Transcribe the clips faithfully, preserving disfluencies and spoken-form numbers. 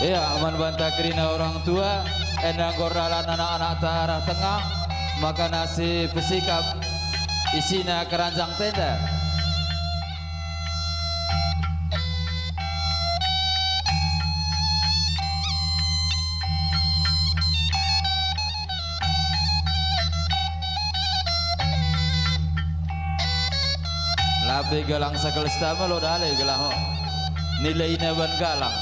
Ya, man banta kerina orang tua, enda enggo erdalan anak-anakta arah tengah, maka nasi pesikap isina keranjang tenda. Lape galang sakelesta melo dale gelah nilaina ban galang.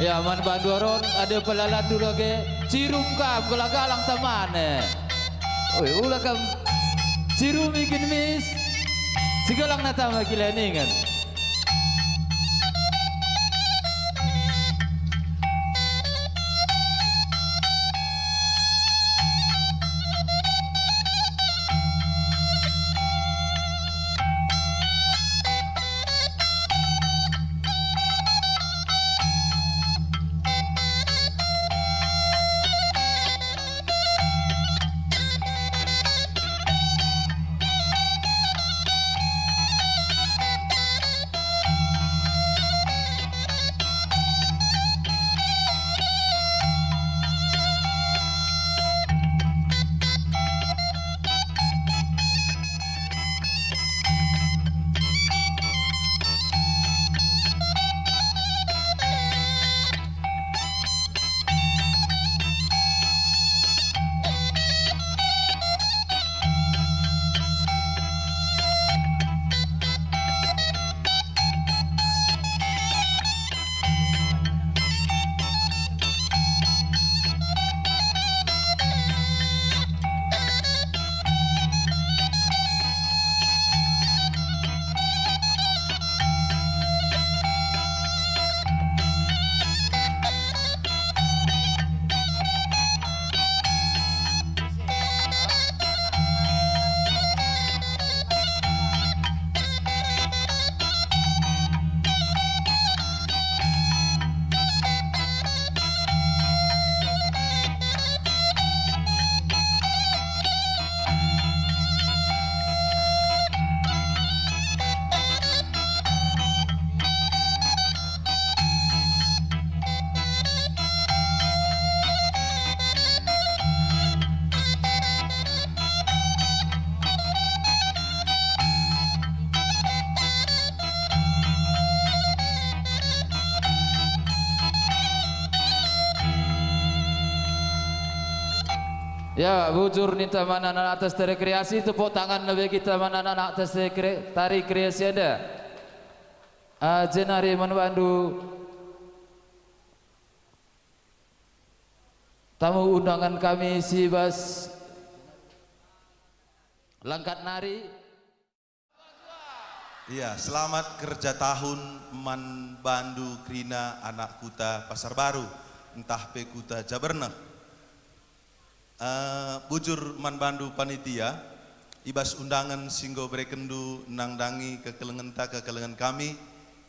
Ya, man bandu Aron, adi pelalandu lage, cirum kam gelah galang tamane. Oi, ula kam cirumi kin mis, si galang natama kila ningen. Ya, bujur ninta man anak-anak atas tari kreasi, tepuk tangen lebe kita man anak-anak atas tari kre-, tari kreasi enda. Ah, jenari man bandu tamu undangan kami si bas langkat nari. Iya, selamat kerja tahun man bandu kerina anak kuta Pasar Baru, ntah pe kuta Jaberneh. Eh, bujur man bandu panitia, i bas undangan si enggo berekenndu nandangi kekelengenta, kekelengen kami,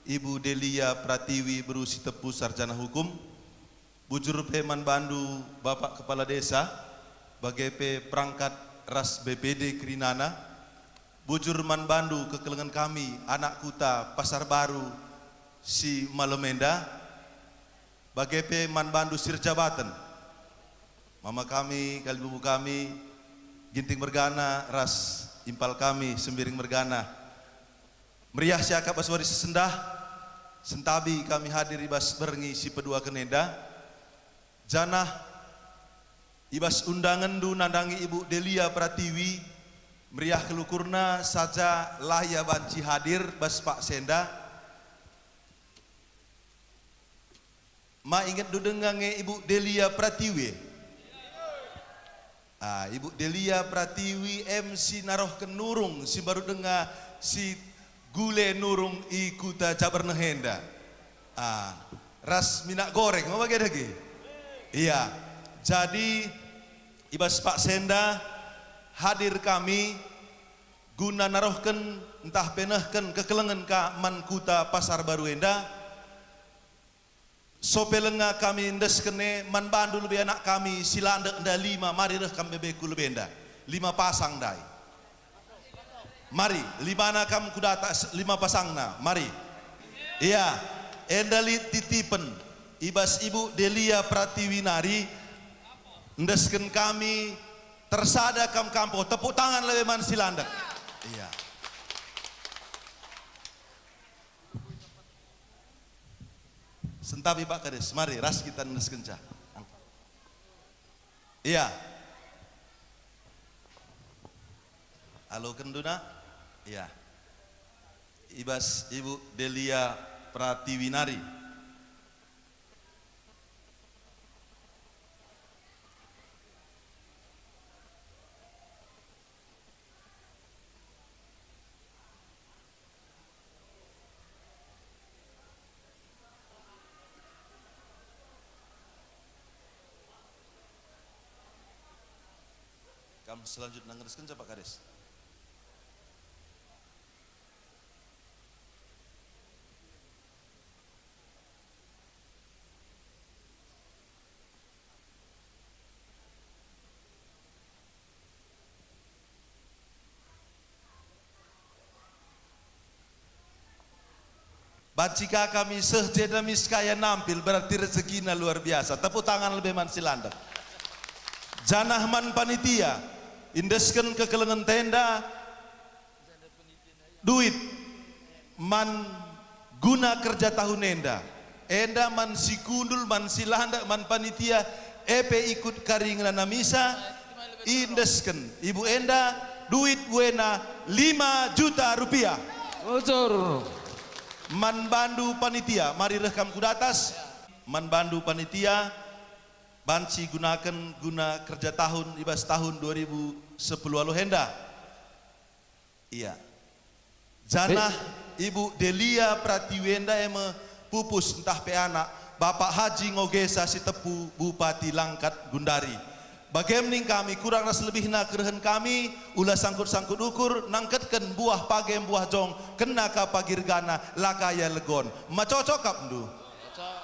Ibu Delia Pratiwi beru Sitepu sarjana hukum, bujur pe man bandu Bapak Kepala Desa, bage pe perangkat ras B P D kerinana, bujur man bandu kekelengen kami anak kuta Pasar Baru si malem enda, bage pe man bandu si erjabaten, mama kami, kalibubu kami, Ginting mergana ras impal kami, Sembiring mergana. Meriah siakap bas wari si sendah, sentabi kami hadir i bas berngi si peduaken enda, janah i bas undangenndu nandangi Ibu Delia Pratiwi, meriah kal ukurna saja la ia banci hadir bas paksa enda. Ma ingetndu denga nge Ibu Delia Pratiwi? Ah, Ibu Delia Pratiwi em si narohken nurung si mbaru denga si gule nurung i kuta Jaberneh enda. Ah, ras minak goreng, ma bage dage? Iya. Jadi, i bas paksa enda hadir kami guna narohken ntah pe nehken kekelengen ka man kuta Pasar Baru enda. Sope lenga kami endesken e man bandu lebe anak kami si landek enda lima, mari reh kam bebe ku lebe enda. Lima pasang ndai. Mari, limana kam ku datas, lima pasangna. Mari. Iya, enda lit titipen i bas Ibu Delia Pratiwi nari, endesken kami, tersada kam kampo. Tepuk tangan lebe man si landek. Iya. Sentabi Pak Kades, mari ras kita nendeskenca. Iya. Alo kenduna? Iya. I bas Ibu Delia Pratiwi nari. Kam selanjutna ngendeskenca Pak Kades. Banci ka kami seh jenda mis kaya nampil, berarti rezekina luar biasa. Tepuk tangan lebe man si landek. Janah man panitia, indesken kekelengen tenda, duit man guna kerja tahun enda, enda man si kundul, man si landek, man panitia, e pe ikut kari ngenana misa, indesken ibu enda duit buena lima juta rupiah. Bujur. Man bandu panitia, mari reh kam ku datas. Man bandu panitia, banci gunaken guna kerja tahun i bas tahun dua ribu sepuluh aluh enda. Iya. Janah Ibu Delia Pratiwi enda e me pupus ntah pe anak Bapak Haji Ngogesa Sitepu, Bupati Langkat Gundari. Bagem ning kami, kurang ras lebihna kerehen kami, ula sangkut-sangkut ukur, nangketken buah page buah jong, kena ka pagirgana, la ka ia legon. Ma cocok kap ndu?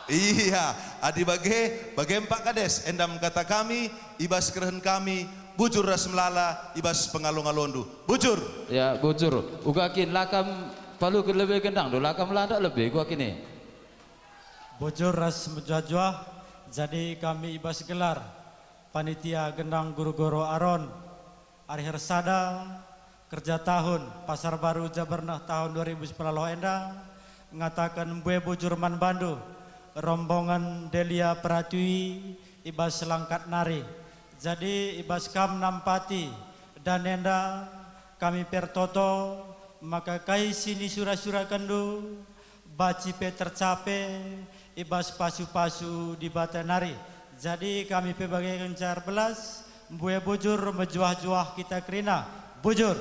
Iya, adi bage, bage Pak Kades, enda me kata kami, i bas kerehen kami, bujur ras melala, i bas pengalo-ngalondu. Bujur. Ya, bujur. Uga kin la kam paluken lebe gendangndu, la kam landak lebe, uga kin e. Bujur ras mejuah-juah, jadi kami i bas gelar Panitia Gendang Guru-guru Aron, ari ersada kerja tahun Pasar Baru Jaberneh tahun dua ribu sepuluh enda, ngataken mbue bujur man bandu, rombongen Delia Pratiwi i bas langkat nari, Jadi i bas kam nampati dan enda kami pertoto maka kai si nisura-surakenndu banci pe tercape i bas pasu-pasu Dibata nari. Jadi kami pe bage kenca erbelas, mbue bujur, mejuah-juah kita kerina. Bujur.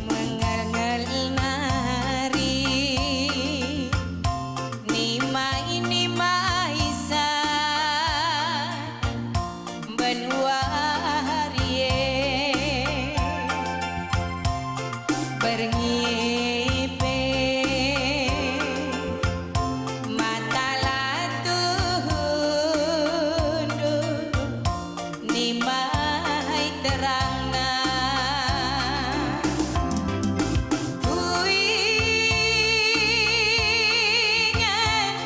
Mengerngel nari, nimai-nimai sa. Mbeluari e, berngi pe, mata la tuhu, nimai terangna. Kuinget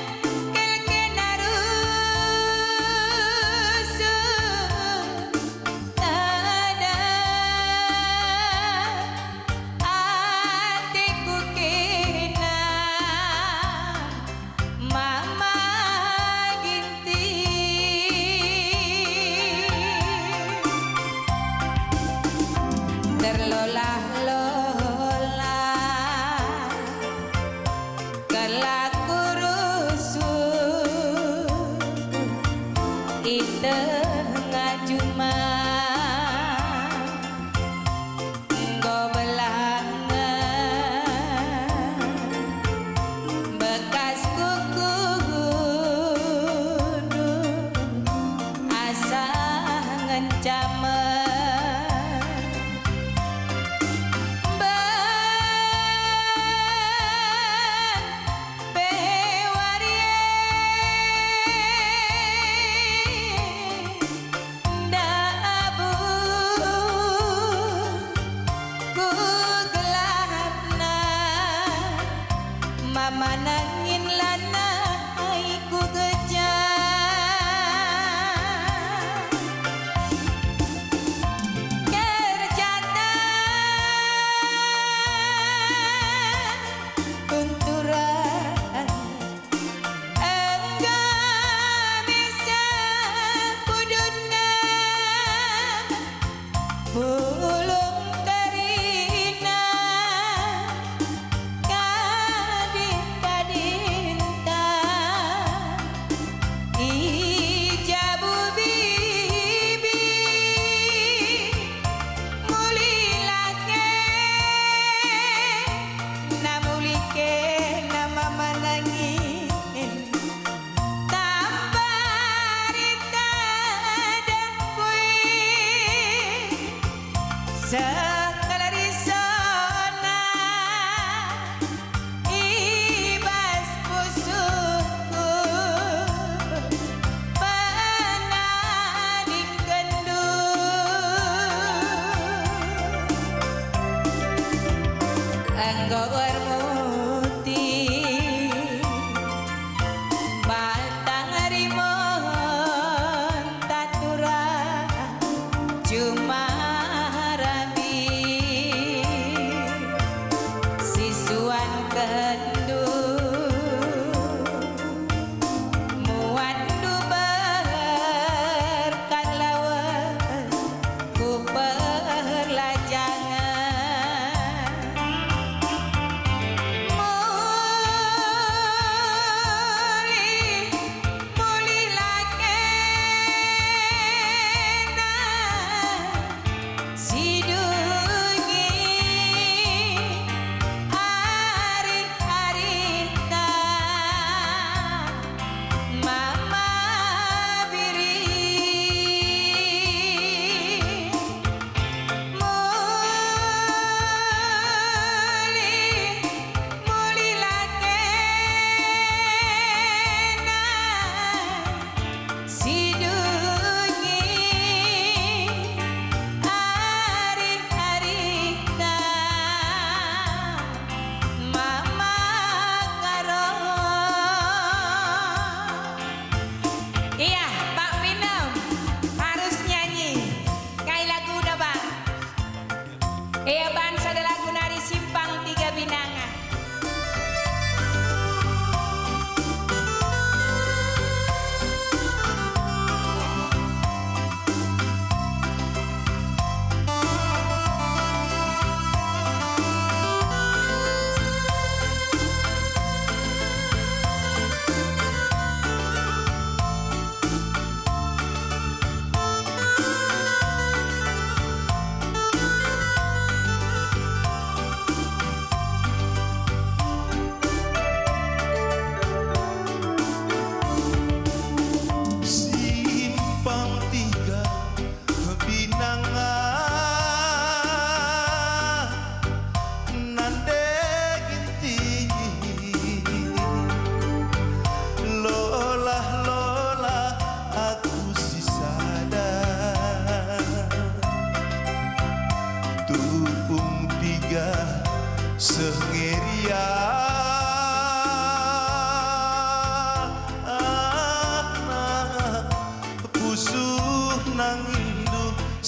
kal kena rusuh, tada ateku kena mama Ginting. Terlolah-lolah kelaku rusuh i tengah juma, enggo belah nge bekas kukudu asa ngencamen. Mbe- Pe wari e ndabuh ku gelapna, mama nangin lanai kugeja. Kerjata Kunturan enggo bisa pudunna, pulung kerina kadin-kadinta. I jabu bibi, muli lake, na muli kena mama nangin, tambah rita dapui. Sekali risona i bas pusuhku, penandingkenndu enggo ermuti. Batang rimun tatura, cuma rami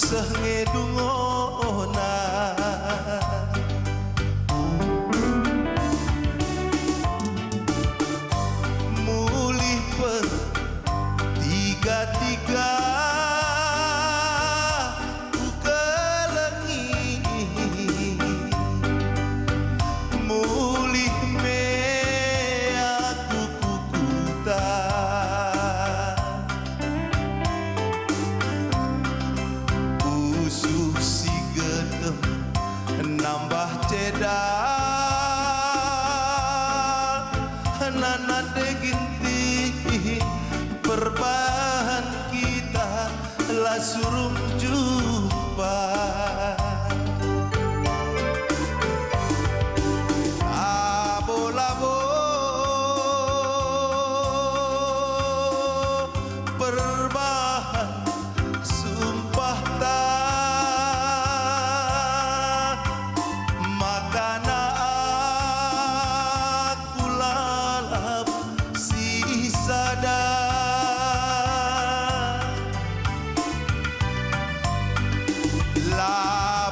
seh nge dungona. Mulih pe tiga-tiga kukelengi, mulih me aku ku kuta. Pusuh si getem nambah ceda, nande ginting perbahan kita la surung jumpa. Labo-labo perbahan sumpahta, makana aku lalap sisada. La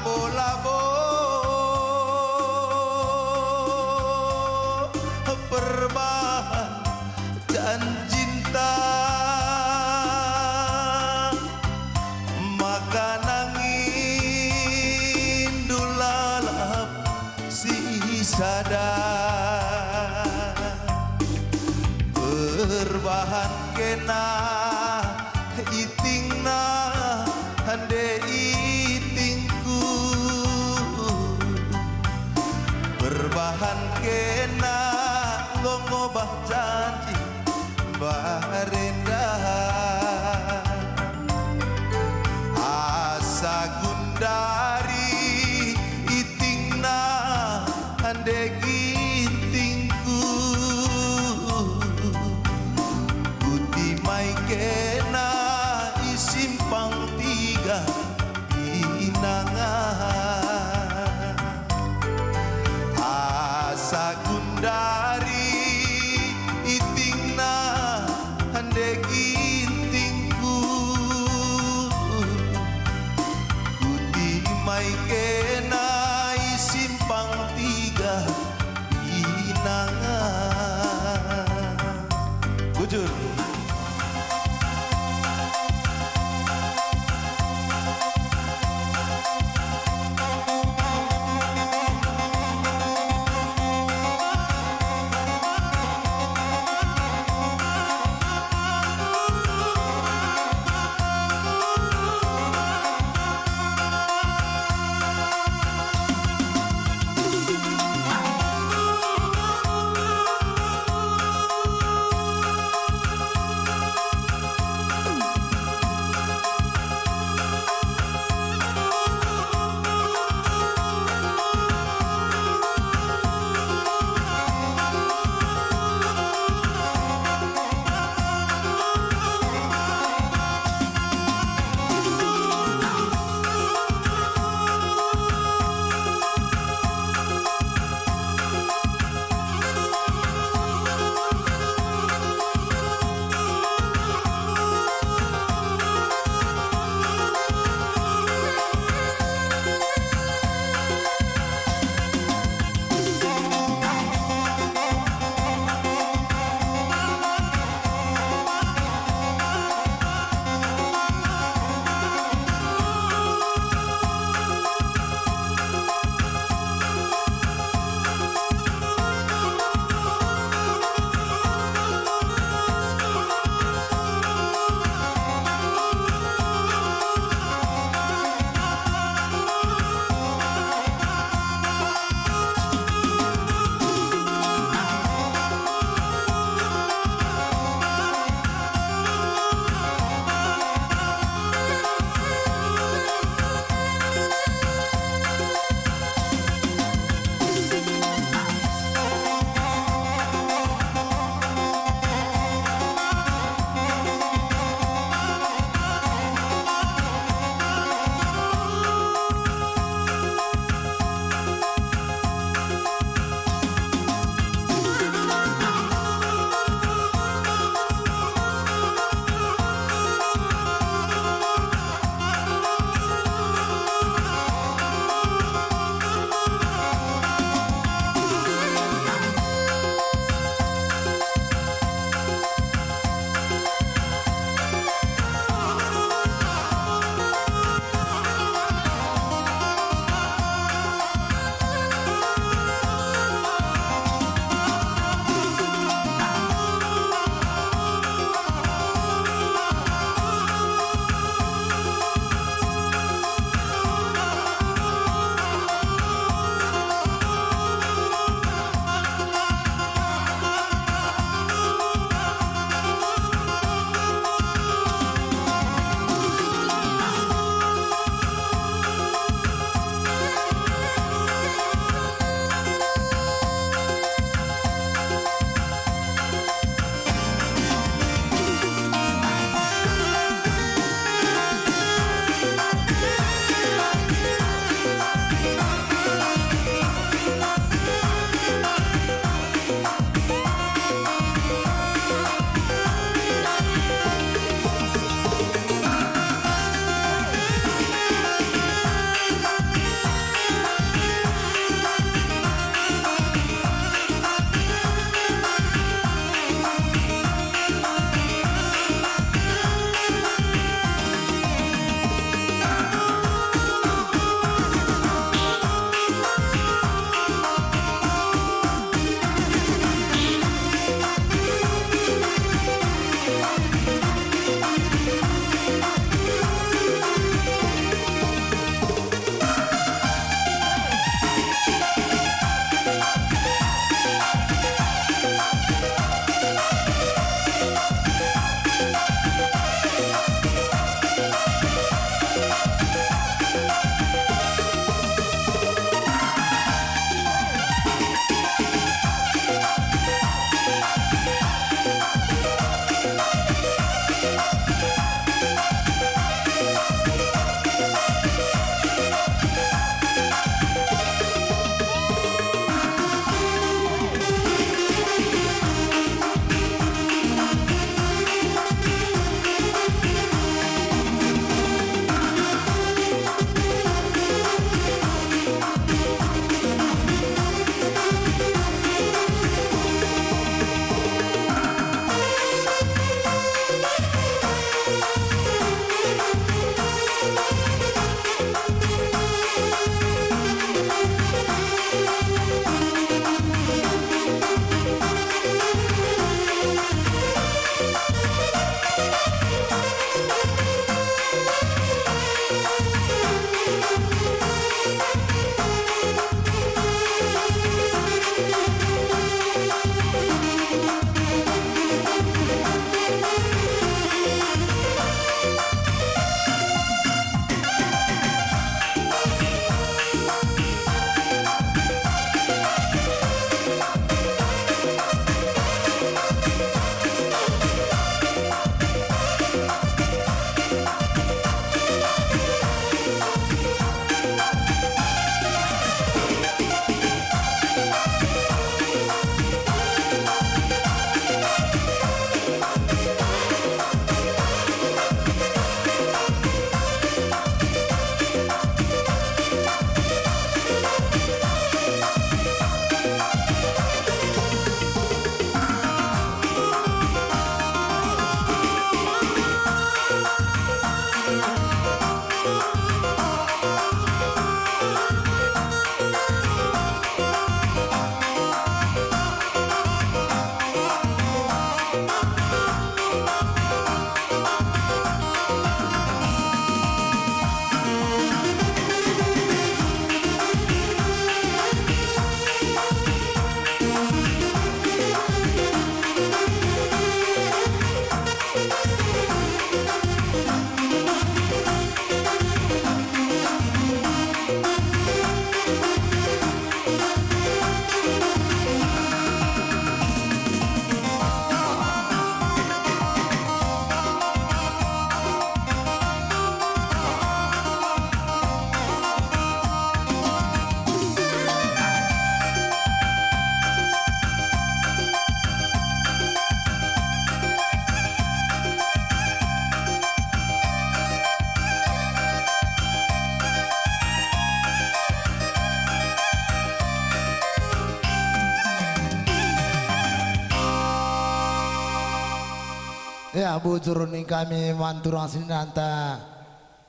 Ya, bujur ning kami man turang seninanta,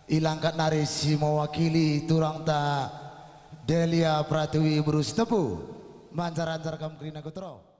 ilangkat nari si mewakili turangta Delia Pratiwi Beru Sitepu, mancar-ancar kam kerina ku tero.